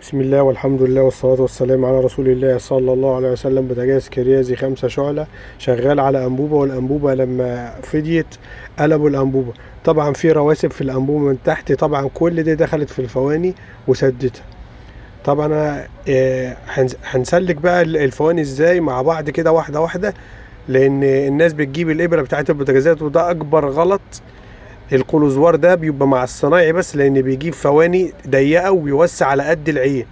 بسم الله والحمد لله والصلاة والسلام على رسول الله صلى الله عليه وسلم. بوتاجاز كريازي 5 شعلة شغال على أنبوبة، والأنبوبة لما فديت قلبوا الأنبوبة. طبعا في رواسب في الأنبوبة من تحت، طبعا كل دي دخلت في الفواني وسدتها. طبعا أنا هنسلك بقى الفواني ازاي مع بعض كده واحدة واحدة، لأن الناس بتجيب الإبرة بتاعت البوتاجازات وده أكبر غلط. الكلوزوار ده بيبقى مع الصنايعي بس، لأن بيجيب فواني ضيقة وبيوسع على قد العين.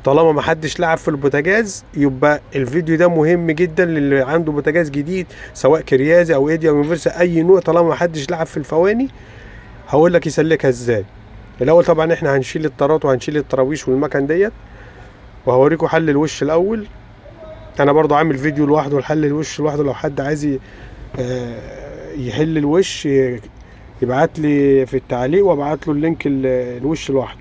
طالما ما حدش لعب في البوتاجاز يبقى الفيديو ده مهم جدا للي عنده بوتاجاز جديد، سواء كريازي او ايديا او يونيفرسال اي نوع. طالما ما حدش لعب في الفواني هقول لك يسلكها ازاي. الاول طبعا احنا هنشيل الطارات وهنشيل الطراويش والمكن ديت، وهوريكم حل الوش الاول. انا برضو عامل فيديو لوحده لحل الوش لوحده، لو حد عايز يحل الوش يبعت لي في التعليق وابعت له ال link الوش لوحده.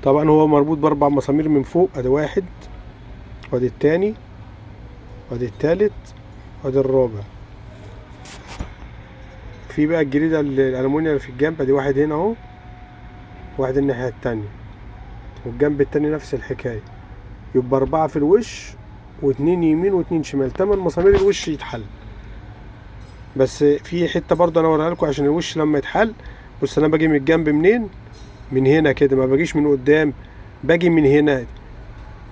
طبعا هو مربوط باربع مسامير من فوق، ادي واحد وادي التاني وادي التالت وادي الرابع. في بقى الجريدة الالومنيا اللي في الجنب، ادي واحد هنا اهو، واحد الناحية التانية، والجنب التاني نفس الحكاية. يبقى 4 في الوش واتنين يمين واتنين شمال، 8 مسامير الوش يتحل. بس في حتة برضه انا اوريها لكم عشان الوش لما يتحل. بص انا باجي من الجنب منين؟ من هنا كده، ما باجيش من قدام، باجي من هنا.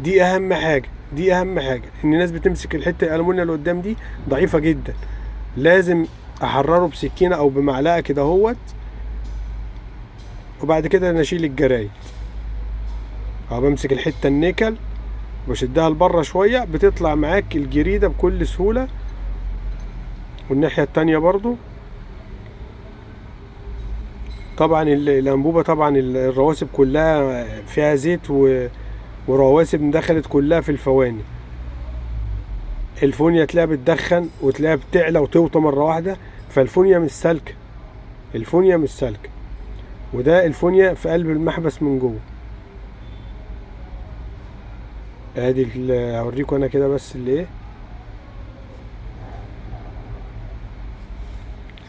دي اهم حاجة، دي اهم حاجة، ان الناس بتمسك الحتة الالومنيا اللي قدام دي ضعيفة جدا، لازم احرره بسكينة او بمعلقة كده اهوت، وبعد كده انا اشيل الجرايد اهو. بمسك الحتة النيكل وبشدها لبره شوية، بتطلع معاك الجريدة بكل سهولة. والناحية التانية برضو طبعا الانبوبة، طبعا الرواسب كلها فيها زيت ورواسب دخلت كلها في الفواني. الفونيا تلاقيها بتدخن وتلاقيها بتعلى وتوطى مرة واحدة، فالفونيا مش سالكة، الفونيا مش سالكة. وده الفونيا في قلب المحبس من جوه. ادي هوريكم انا كده بس اللي ايه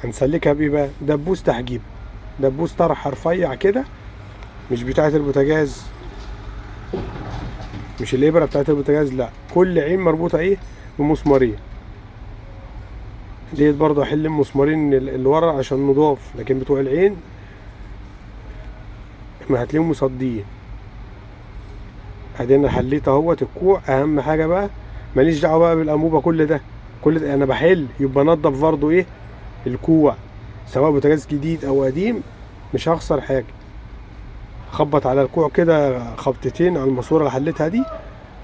هنسلكها بايه بقى. دبوس تحجيب، دبوس طرح رفيع كده، مش بتاعة البوتاجاز، مش الابره بتاعة البوتاجاز، لا، كل عين مربوطة ايه بمسمارين. ديت برضه احل المسمارين اللي ورا عشان نضاف، لكن بتوع العين ما هتلاقيهم مصديين. ادينا حليت اهوت الكوع. اهم حاجة بقى ماليش دعوه بقى بالانبوبه، كل ده كل ده انا بحل، يبقى نضف برضه ايه الكوع، سواء بوتاجاز جديد او قديم، مش هخسر حاجة. خبط على الكوع كده خبطتين على الماسورة اللي حليتها دي،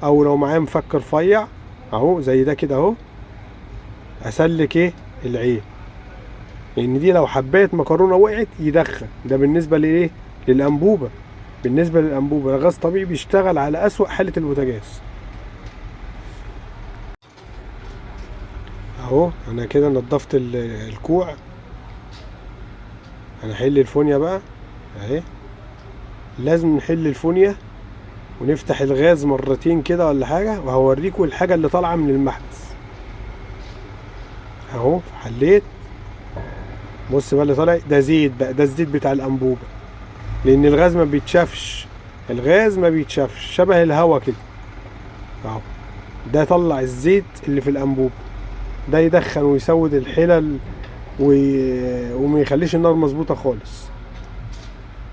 او لو معايا مفك رفيع اهو زي ده كده اهو، اسلك ايه العين، لان دي لو حبايه مكرونه وقعت يدخن. ده بالنسبة لايه؟ للانبوبه. بالنسبة للانبوبه الغاز طبيعي بيشتغل على اسوأ حاله البوتاجاز. اهو انا كده نضفت الكوع. هنحل الفونيا بقى اهي، لازم نحل الفونيا ونفتح الغاز مرتين كده ولا حاجة، وهوريكم الحاجة اللي طالعه من المحبس اهو. حليت، بص بقى اللي طالع ده زيت بقى، ده الزيت بتاع الانبوبة، لان الغاز ما بيتشافش، الغاز ما بيتشافش، شبه الهوا كده اهو. ده طلع الزيت اللي في الانبوبة، ده يدخن ويسود الحلل وما يخليش النار مظبوطة خالص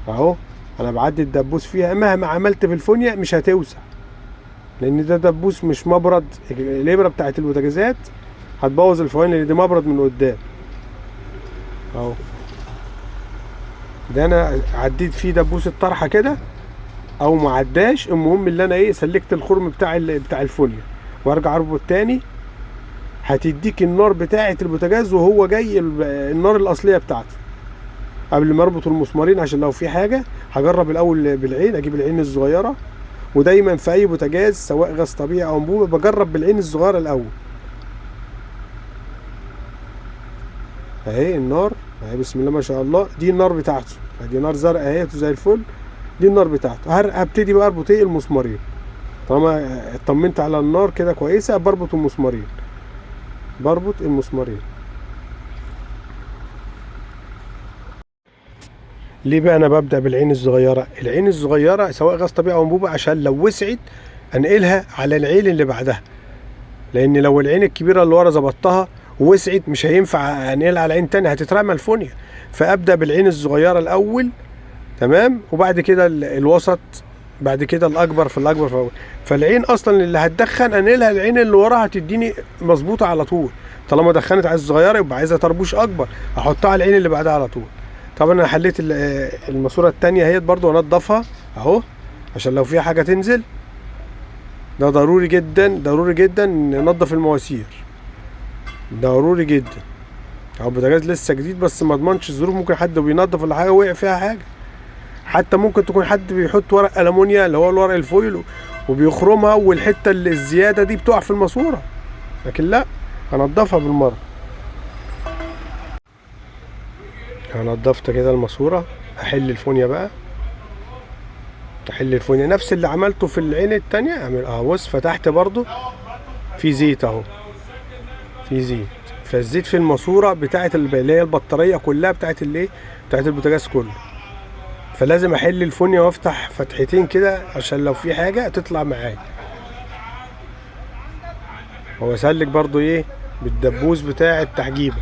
اهو. انا بعدي الدبوس فيها، مهما عملت في الفونيا مش هتوسع، لان ده دبوس مش مبرد. الابره بتاعت البوتاجازات هتبوظ الفواني اللي دي مبرد من قدام اهو. ده انا عديت فيه دبوس الطرحة كده او ما عداش، المهم اللي انا ايه سلكت الخرم بتاع الفونيا، وارجع اربط تاني. هتديك النار بتاعه البوتاجاز وهو جاي النار الاصلية بتاعته قبل ما اربط المسمارين، عشان لو في حاجة هجرب الاول بالعين، اجيب العين الصغيرة. ودايما في اي بوتاجاز سواء غاز طبيعي او انبوبة بجرب بالعين الصغيرة الاول. اهي النار اهي، بسم الله ما شاء الله، دي النار بتاعته، ادي نار زرقاء اهي زي الفل، دي النار بتاعته. هبتدي بقى اربط ايه المسمارين. طالما اطمنت على النار كده كويسة بربط المسمارين، بربط المسمارين. ليه بقى انا ببدا بالعين الصغيرة؟ العين الصغيرة سواء غاز طبيعي او انبوبة، عشان لو وسعت انقلها على العين اللي بعدها، لان لو العين الكبيرة اللي ورا ظبطتها ووسعت مش هينفع انقلها على عين تانية، هتترمى الفونيا. فابدا بالعين الصغيرة الاول، تمام، وبعد كده الوسط، بعد كده الاكبر في الاكبر في الأكبر. فالعين اصلا اللي هتدخن انقلها العين اللي وراها هتديني مظبوطة على طول. طالما دخنت على الصغيرة يبقى عايزه طربوش اكبر، احطها على العين اللي بعدها على طول. طبعا انا حليت الماسورة الثانية اهيت برضو، انضفها اهو عشان لو فيها حاجة تنزل. ده ضروري جدا، ضروري جدا ننضف المواسير، ضروري جدا. اهو البوتاجاز لسه جديد بس ما اضمنش الظروف، ممكن حد بينضف ولا حاجة وقع فيها حاجة، حتى ممكن تكون حد بيحط ورق المونيا اللي هو الورق الفويل وبيخرمها، والحتة اللي الزيادة دي بتقع في الماسورة. لكن لا، هنضفها بالمرة. انا نضفت كده الماسورة، احل الفونيا بقى، احل الفونيا نفس اللي عملته في العين التانية. اعمل اهو، بص فتحت برضو في زيت اهو، في زيت، فالزيت في الماسورة بتاعت اللي هي البطارية كلها بتاعت الايه، بتاعت البوتاجاز كله. فلازم احل الفونيا وافتح فتحتين كده عشان لو في حاجة تطلع معايا. هو سلك برضو ايه بالدبوس بتاع التحجيبه،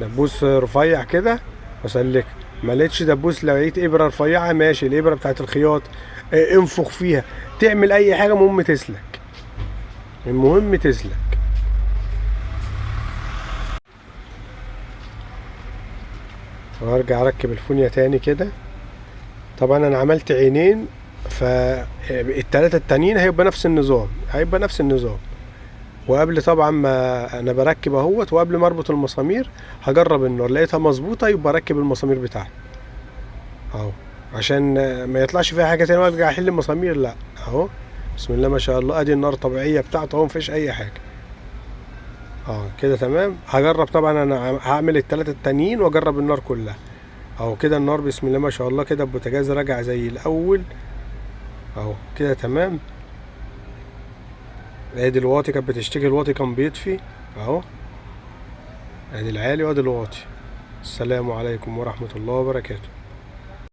دبوس رفيع كده واسلكها. ما لقيتش دبوس، لقيت ابره رفيعة ماشي، الابره بتاعت الخياط، انفخ فيها، تعمل اي حاجة، المهم تسلك، المهم تسلك. وارجع اركب الفونيا تاني كده. طبعا انا عملت عينين، فالتلاتة التانيين هيبقى نفس النظام، هيبقى نفس النظام. وقبل طبعا ما انا بركب اهوت، وقبل ما اربط المسامير هجرب النار، لقيتها مظبوطة يبقى اركب المسامير بتاعتي اهو، عشان ما يطلعش فيها حاجة تاني وارجع احل المسامير. لا اهو بسم الله ما شاء الله، ادي النار طبيعية بتاعته اهو، مفيش اي حاجة اهو كده تمام. هجرب طبعا، انا هعمل التلاتة التانيين واجرب النار كلها اهو كده. النار بسم الله ما شاء الله كده، البوتاجاز راجع زي الاول اهو كده تمام. ادي الواطي كانت بتشتكي، الواطي كان بيطفي اهو، ادي العالي وادي الواطي. السلام عليكم ورحمة الله وبركاته.